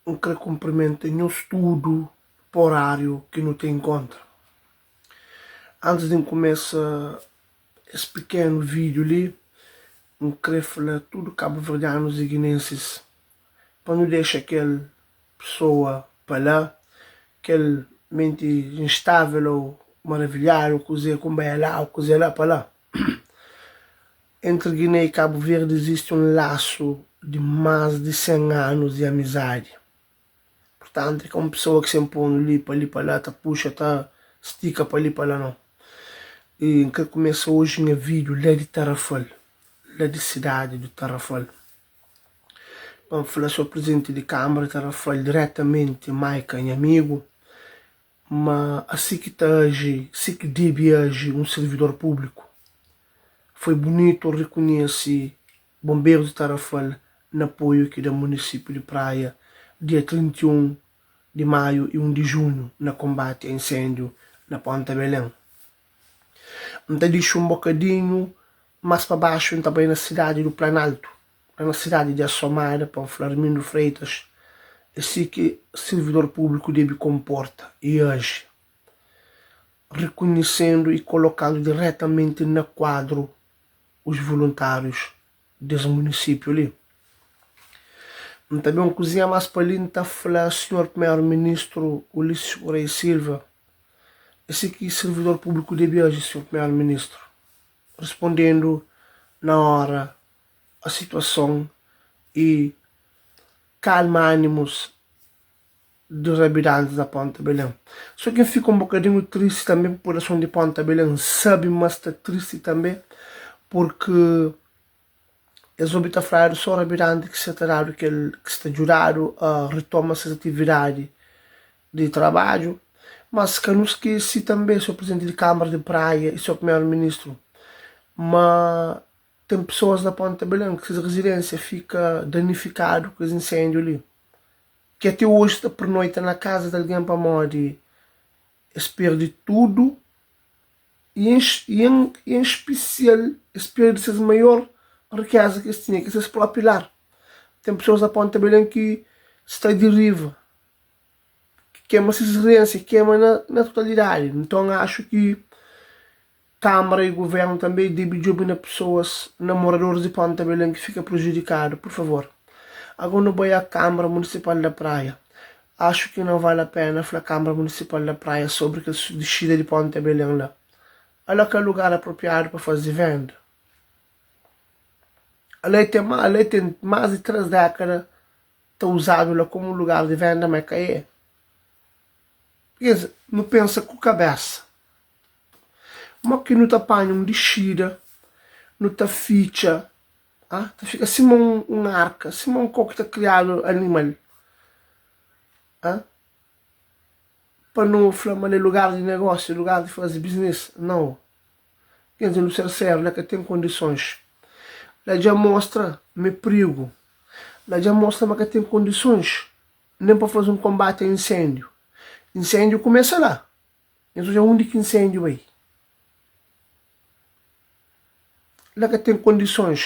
N kre kunprimenta nhos tudu pa oráriu ki nu ta inkontra. Antis di N kumesa es pikenu vídiu li, N kre fla tudu kabuverdianus i ginensis pa nu dexa kel pesoa pa la, kel menti instável ô maravilhadu kuzê ku N bai la ô kuzê la pa la. Entri Giné i Kabu Verdi izisti un lasu di más di 100 anus di amizadi. Purtantu, é ka un pesoa ki sen ponu li pa li pa la, ta puxa, ta stika pa li pa la, nau. I N kre kumesa oji nha vídiu la di Tarrafal, la di sidadi di Tarrafal, pa N fla sor prizidenti di Kâmara di Tarrafal diretamenti, Maika, nha amigu, Ma asi ki ta aji, si ki debe aji un sirvidor públiku. Foi bunitu rikunhese Bonberus di Tarrafal na apoiu ki da munisípiu di Praia dia 31 di maiu i 1 di junhu na konbati a inséndiu na Ponta Belén. N ta dixi un bokadinhu más pa baxu N ta bai na sidadi du Planaltu. La na sidadi di Assomada, pa N fla Armindo Freitas, é si ki sirvidor públiku debe konporta i aji, rikunhisendu i kolokandu diretamenti na kuadru os voluntárius des munisípiu li. N ta ben kuzinha más pa li, N ta fla sinhor Primeru-Ministru Ulisses Correia e Silva, é si ki sirvidor públiku debe aji, sinhor Primeru-Ministru, rispondendu na óra a situason i kalma ánimus di rabidantis na Ponta Belén. So ki N fika un bokadinhu tristi tanbe, populason di Ponta Belén sabe ma sta tristi tanbe, purki es obi ta fladu so rabidanti ki sta ta dadu kel, ki sta djudadu a ritoma ses atividadi di trabadju. Mas ka nu skese tanbe, Senhor Prizidenti di Kâmara di Praia i Senhor Primeru-Ministru, ma Ten pesoas na Ponta Belén ki ses rezidénsia fika danifikadu ku es inséndiu li, ki até oji sta pernoita na kaza di algen pamodi es perde tudu i en spesial es perde ses maior rikéza ki es tinha, ki é ses própi lar. Ten pesoas na Ponta Belén ki sta deriva, ki kema ses rezidénsia, kema na totalidadi. Nton axu ki Kâmara y Guvérnu tanbê debe djobe na pesoas, na moradoris di Ponta Belén ki fika prejudikadu, pur favor. Agó nu bai a Kâmara Munisipal da Praia. Axu ki não vale a pena fla Kâmara Munisipal da Praia sobri kel dixida di Ponta Belén la. Ala ka lugar apropriadu pa faze venda. Ala e ten ala e ten más di 3 dékada ta uzadu la komu lugar di venda, ma e ka é. Nu pensa ku kabésa. Mo ki nu ta panha un dixida, nu ta fitxa, ah, ta fika sima un, un arka, sima un kau ki ta kriadu animal, ah, pa nu fla ma li é lugar di negósiu, lugar di faze biznis. Nau. Ker dizer, nu ser sériu, la ka ten kondisons. La dja mostra ma é prigu. La dja mostra ma ka ten kondisons nen pa faze un konbati a inséndiu. Inséndiu kumesa la. Nhos odja undi ki inséndiu bai. La ka ten kondisons.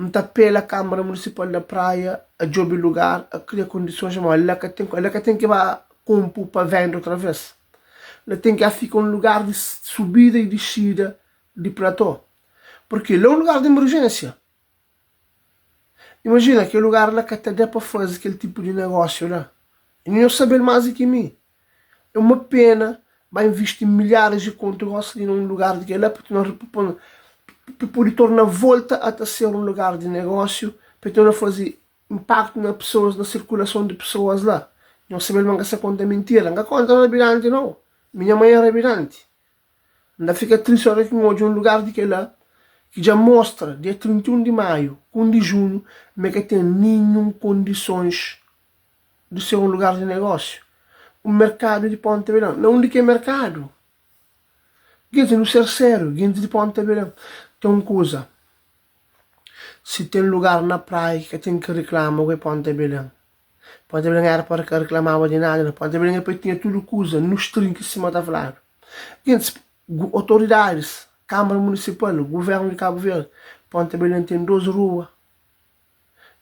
N ta apela Kâmara Munisipal da Praia a djobe lugar, a kria kondisons, pamodi la ka ten, la ka ten ki ba konpu pa venda otra vez. La ten ki a fika un lugar di subida i dixida di platô. Purki la é un lugar di emerjénsia. Imajina, kel lugar la ka ta da pa faze kel tipu di negósiu la. I nhos sabe-l más di ki mi. É uma pena ba invisti milharis di kontu gósi li na un lugar di kel-la pa torna pa pode torna volta a ta ser un lugar di negósiu, pa torna faze inpaktu na pesoas, na sirkulason di pesoas la. Nhos sabe-l ma N ka sta konta mintira. N ka konta rabidanti nau. Mi nha mai é rabidanti. N ta fika tristi ora ki N odja un lugar di kel-la ki dja mostra dia 31 di maiu ku 1 di junhu ma e ka ten ninhun kondisons di ser un lugar di negósiu. Un merkadu di Ponta Belén. Na undi ki é merkadu? Gentis, nu ser sériu, gentis di Ponta Belén. Ten un kuza, si ten lugar na praia ki ka ten ki riklama, ku é Ponta Belén. Ponta Belén éra pa ka riklamaba di nada, Ponta Belén é pa tinha tudu kuza, nus trinki sima ta fladu. Gentis, otoridadis, Kâmara Munisipal, Guvérnu di Kabu Verdi, Ponta Belén ten dos rua.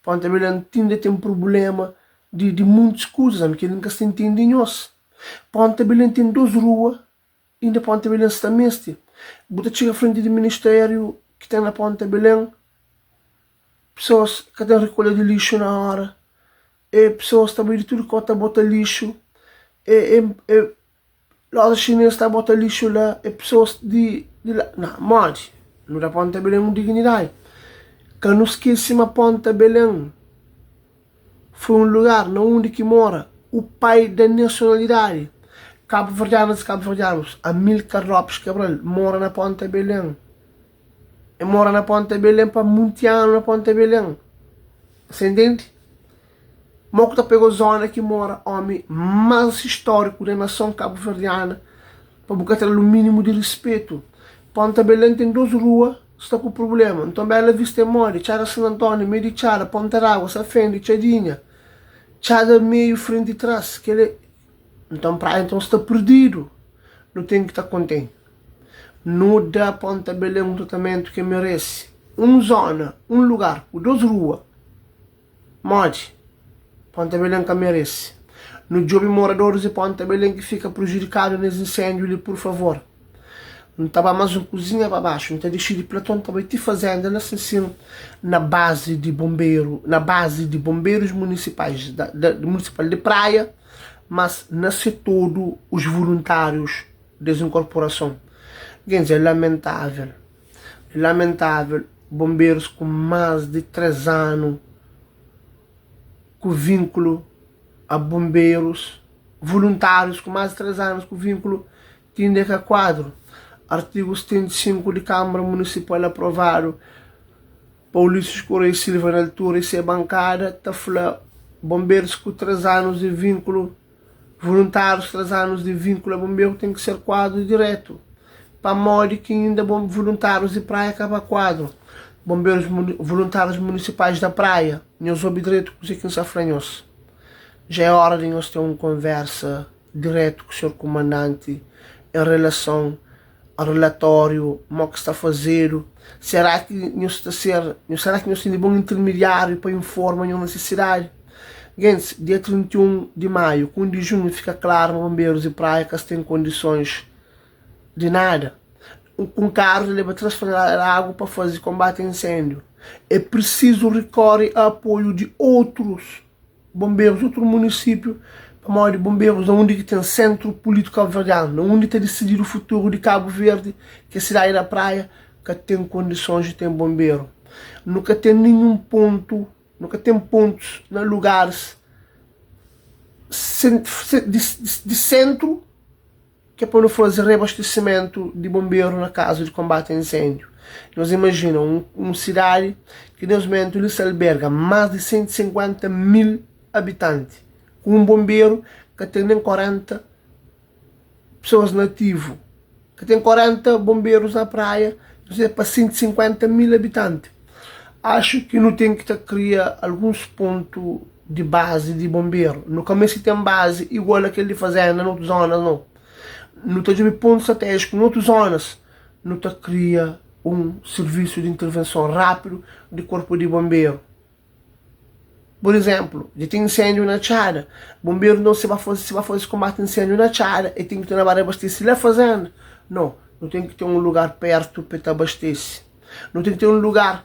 Ponta Belén tinda ten prubléma. di di muntis kuzas, ami kel-li N ka sta intende nhos. Ponta Belén ten dos rua, inda Ponta Belén sta meste. Bu ta txiga frenti di ministériu ki ten na Ponta Belén, pesoas ka ten rekolha di lixu na óra, e pesoas ta bai di tudu kau ta bota lixu, e e e Loja xinês ta bota lixu la e pesoas di di la. Na, modi? Nu da Ponta Belén un dignidadi. Ka nu skese ma Ponta Belén foi un lugar na undi ki mora u pai da nasionalidadi kabuverdianas i kabuverdianus, Amilcar Lopes Cabral, mora na Ponta Belén. E mora na Ponta Belén pa munti anu na Ponta Belén. Sa intende? Mo ku ta pega zona ki mora omi mas istóriku da nason kabuverdiana pa bu ka tra-l un minimu di rispetu. Ponta Belén ten dos rua sta ku prublema. Nton Bela Vista é modi? Txada San Antóniu, meiu di txada, Ponta d'Água, Safende, Txadinha, Txada meiu, frenti tras. Kel é. Nton Praia nton sta perdidu. Nu ten ki ta kontenti. Nu da Ponta Belén un tratamentu ki el merese. Un zona, un lugar ku dos rua. Modi? Ponta Belén ka merese. Nu djobe moradoris di Ponta Belén ki fika prejudikadu nes inséndiu li, pur favor. N ta ba más un kuzinha pa baxu, N ta dixi di Platon, N ta bai ti fazenda la sin-sin, na bazi di bonberu, na bazi di bonberus munisipais, da, da, munisipal di Praia, mas na se todo os voluntários des inkorporason. Gentis, é lamentável, é lamentável bonberus ku más di 3 anu ku vínkulo a bonberus, voluntárius ku más di 3 anus ku vínkulo ti inda é ka kuadru. Artigu 75 di Kâmara Munisipal aprovadu pa Ulisses Correia Silva na altura y se bankada ta fla bonberus ku 3 anus di vínkulo Voluntárius 3 anus di vínkulo a bonberu ten ki ser kuadru diretu. Pamodi ki inda voluntárius di Praia ka ba kuadru? Bonberus voluntárius munisipais da Praia, nhos obi dretu kuzê ki N sta fla nhos. Dja é ora di nhos ten un konversa diretu ku senhor kumandanti en relason Relatóriu, Mo ki sta fazedu? Será ki nhos ta ser, será ki nhos tene bon intermediáriu pa informa nhos nesesidadi? Gentis, dia 31 di maiu ku 1 di junhu fika klaru ma bonberus di Praia ka sta en kondisons di nada. Ku un karu ta leba 3 tonelada di agu pa faze konbati a inséndiu. É prisizu rikori a apoiu di otrus. Bonberus utru munisípiu, pamodi bonberus na undi ki ten sentru pulítiku kabuverdianu, na undi ta disididu futuru di Kabu Verdi, ki é sidadi da Praia, ka ten kondisons di ten bonberu. Nu ka ten ninhun pontu, nu ka ten pontus na lugaris di sentru. Ki é pa nu faze reabastesimentu di bonberu na kazu di konbati a inséndiu. Nhos imajina un sidadi ki nes mumentu li sta alberga más di 150 mil abitanti, ku un bonberu ka ten nen 40 pesoas na ativu, ka ten 40 bonberus na praia, pa 150 mil abitanti. Axu ki nu ten ki ta kria alguns pontu di bazi di bonberu. Nu ka meste ten bazi igual a kel di fazenda na otus zonas, nau. Nu ta djobe pontu stratéjiku na otus zonas, nu ta kria un sirvisu di intervenson rápidu di korpu di bonberu. Pur izénplu, dja ten inséndiu na Txada, bonberu nton si ba faze si ba faze konbati inséndiu na Txada, el ten ki torna ba reabastese la fazenda? Nau, nu ten ki ten un lugar pértu pa el ta abastese. Nu ten ki ten un lugar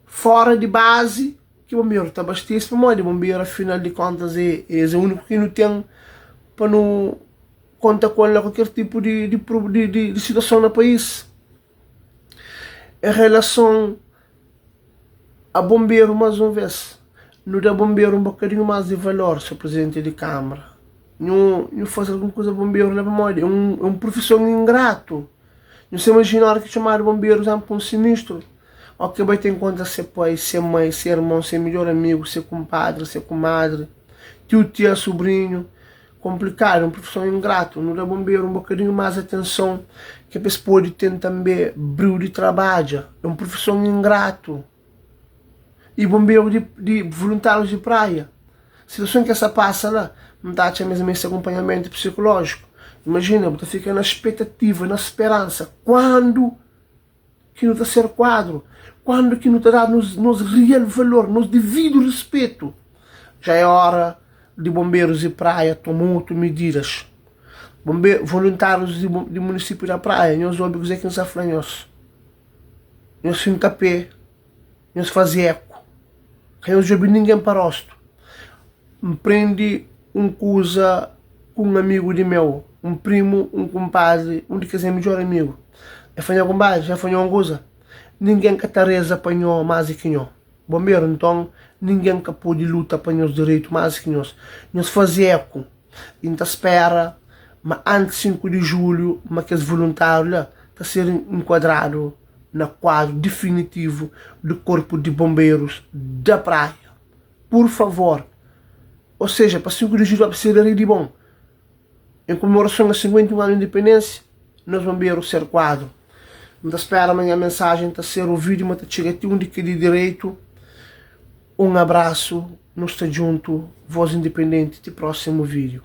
fóra di bazi Ki bonberu ta abastese pamodi bonberu afinal di kontas é es é uniku ki nu ten pa nu konta ku el na kualker tipu di di di situason na país. En relason a bonberu mas un ves nu da bonberu un bokadinhu mas di valor senhor prizidenti di kamara nhu nhu faze algun kuza pa bonberu la pamodi é un é un profison ingratu. Nhu sta imajina ora ki txomadu bonberu pa un sinistru Ó ke bai ta inkontra se pai, se mai, se irmon, se midjor amigu, se kunpadri, se kumadri, tiu, tia, subrinhu. Konplikadu, un profison ingratu. Nu da bonberu un bokadinhu más atenson ke pa es pode ten tanbe briu di trabadja. É un profison ingratu. I bonberu di di voluntárius di praia, situason ki es ta pasa la, N ta atxa ma es meste akunpanhamentu psikulójiku. Imajina, bu ta fika na spetativa, na speransa, kuandu ki nu ta ser kuadru, kuandu ki nu ta da nos, nos real valor, nos devidu respetu. Já é ora. di Bonberus di Praia toma otu mididas. Bonbe, voluntárius di, di munisípiu da Praia, nhos obi kuzê ki N sta fla nhos. Nhos finka pé, nhos faze eku. Ka nhos djobe ningen pa rostu. N prende un kuza ku un amigu di meu, un primu, un kunpadri, un di kes nha midjór amigu. El fla, Nha kunpadri, dja fla nho un kuza? Ningen ka ta reza pa nho más di ki nho. Bonberu, nton, ningen ka pode luta pa nhos direitu más di ki nhos. Nhos faze eku. I N ta spera ma antis 5 di julhu ma kes voluntáriu la ta ser enkuadradu na kuadru difinitivu di Korpu di Bonberus da Praia. Pur favor. Ou seja, pa 5 di julhu ba ser rei di bon. Em komemorason a 51 anu di independênsia, nos bonberu ser kuadru. N ta spera ma nha mensajen ta ser ovidu i ma ta txiga ti undi ki di direitu. Un abrasu, nu sta djuntu, Voz Independenti, ti prósimu vídiu.